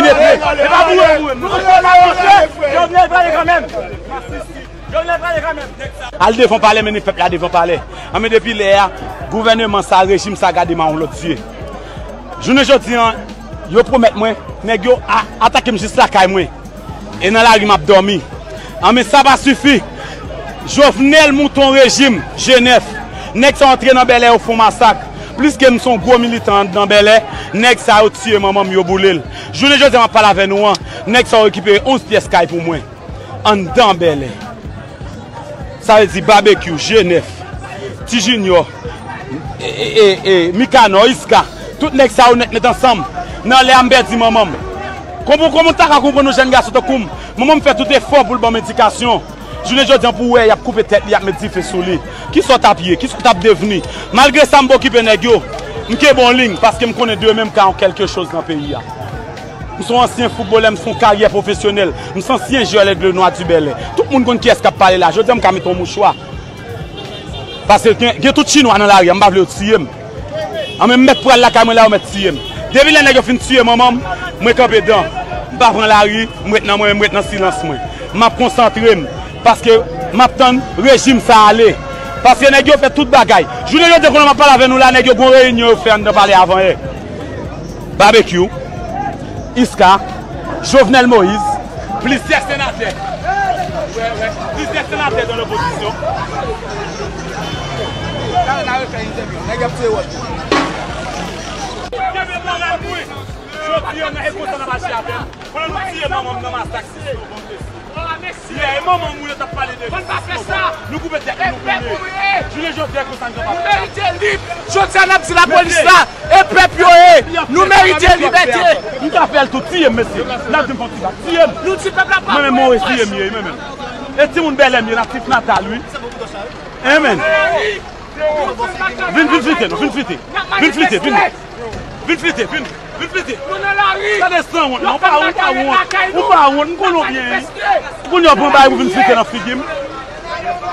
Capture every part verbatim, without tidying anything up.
Jovenel, e pa pou yo. Jovenel prale kanmenm. Jovenel prale kanmenm. Al devan palè, mennen pèp la devan palè. Anben depi lè a, gouvèneman sa, rejim sa gade m a yon lòt zye. Jounen jodi an, yo pwomèt mwen, nèg yo a, atake m jis lakay mwen. E nan lari m ap dòmi. Anben sa pa sifi. Jovenel monte yon rejim, G nèf. Nèg sa antre nan Bèlè, yo fè yon masak. Pliske m se yon gwo militan anndan Bèlè, nèg sa yo tiye manman m, yo boule l. Jounen jodi a m ap pale avè nou an, nèg sa yo rekipere onz pyès kay pou mwen. Anndan Bèlè. Sa vle di Babekyou, G nèf, Ti Jinyò, e, e, e, e, Mikanò, Iska, tout nèg sa yo nèt met ansanm. Nan lè a m pèdi manman m. Kòman, kòman w ta ka konprann yon jèn gason tankou m? Manman m fè tout efò pou l ban m edikasyon. Jounen jodi an pou w wè y ap koupe tèt li, y ap met dife sou li. Kisa w t ap ye? Kisa w t ap devni? Malgre sa m pa okipe nèg yo. M kenbe yon liy paske m konnen demen m ka yon kèlke choz nan peyi a. M se yon ansyen foutbolè, m se yon karyè pwofesyonèl. M se ansyen jwè Lègle Nwa di Bèlè. Tout moun konn kiyès k ap pale la. Jodi a m ka mete yon mouchwa. Paske gen, gen tout chinwa nan lari a, m pa vle yo tiye m. Anben m mèt pral lakay mwen la, yo mèt tiye m. Depi lè nèg yo fin tiye manman m, mwen kanpe dan. M pa pran lari, m ret nan mwen, m ret nan silans mwen. M ap konsantre m. Paske m ap tann rejim sa ale. Paske nèg yo fè tout bagay. Jounen jodi a kounye a m ap pale avè nou la, nèg yo gon reyinyon yo fè anndan palè avanyè. Babekyou, Iska, Jovenel Moïse, plizyè senatè. Plizyè senatè de lopozisyon. Kenbe moral mwen. Jodi a, e konsa n ap aji avè l. Pandan nou tiye manman m nan masak six novanm. Yè, e manman m wi yo t ap pale de six novanm. Nou koupe tèt nou, nou boule. Jounen jodi a konsa n ap pale. Nou merite lib. Jodi a n ap di lapolis la, e pèp yo ye. Nou merite libète. M ka fè l tou, tiye m, mesye. N ap di m fè yon ti bak, tiye m. Nou di pèp la pa. Mwen menm, Moris tiye m ye, mwen menm. E timoun Bèlè m ye, natif natal, wi. Amen. Vin, vin flite nou, vin flite. Vin flite, vin. Vin flite, vin. Vin flite. Gade sanwont la, ou pa, ou pa wont, ou pa wont, m konnen w byen. Kounye a w pran bagay pou vin flite nan figi m.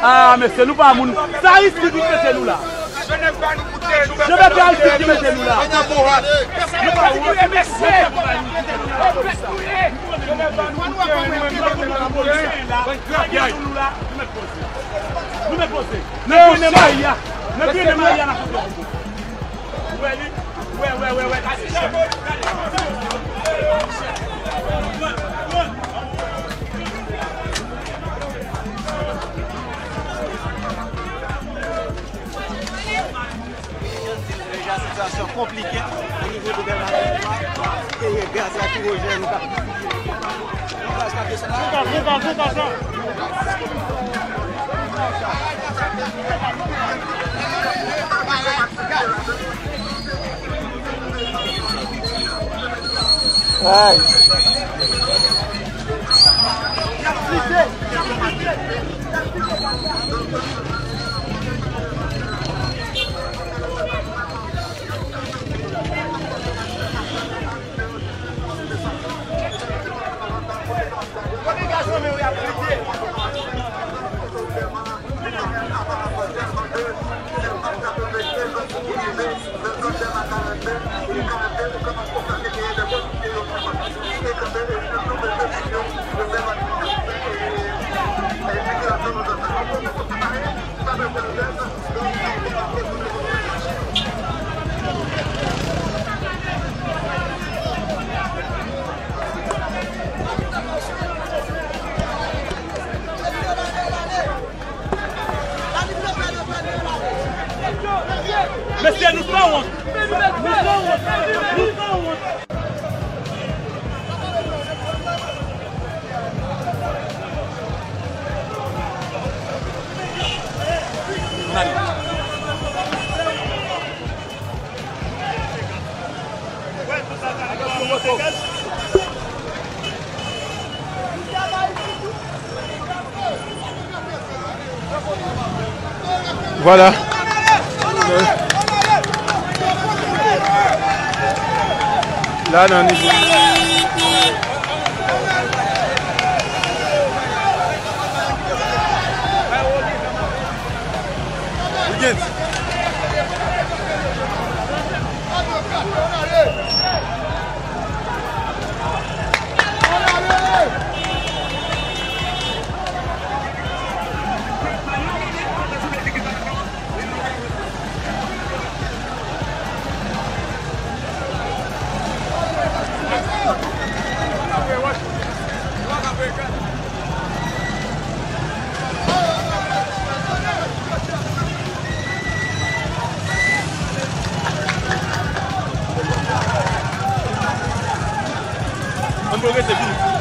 Ah, mesye, nou pa moun. Se Aristide ki mete nou la. Se mesye Aristide ki mete nou la. Nou pa wont. Nou mèt poze. Nou mèt poze. Nan grenn mari a. Nan grenn mari a, n ap fout yo. Ou wè li? Ou wè, wè, wè, wè. Deja sitiyasyon konplike o nivo de Bèl Maten. Peye gaz lakrimojèn k ap distribye. Yon gaz k ap desann la. Ay. Mesye, nou sanwont! Nou sanwont! Nou sanwont! Vwala. La nan nivo. Wiggins. Ann progrese, vini.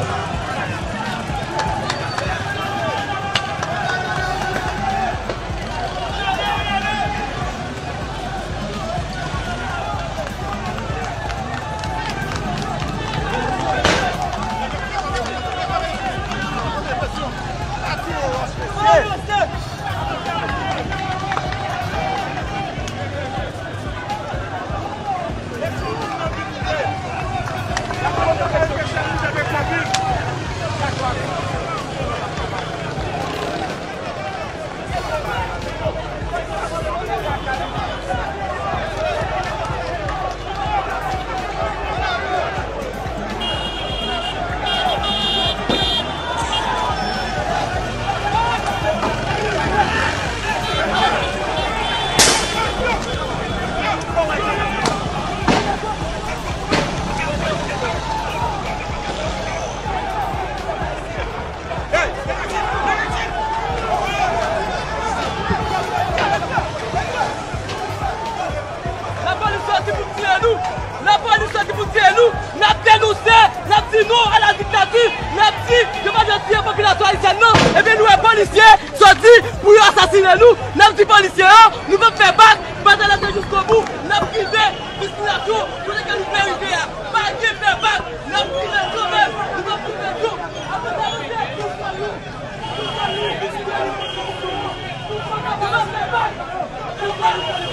Lapolis sòti pou tiye nou. Lapolis sòti pou tiye nou. N ap denonse, n ap di non a la diktati. N ap di yo pa dwe tiye popilasyon ayisyèn nan. Ebyen, nou wè polisye sòti pou yo asasinen nou. N ap di polisye yo, nou p ap fè bak. Batay la se jiskobou. N ap rive. Destinasyon kote ke nou vle rive a. Pa gen fè bak. N ap rive kanmenm. Nou p ap rive tou. Apre sa, nou fè nou.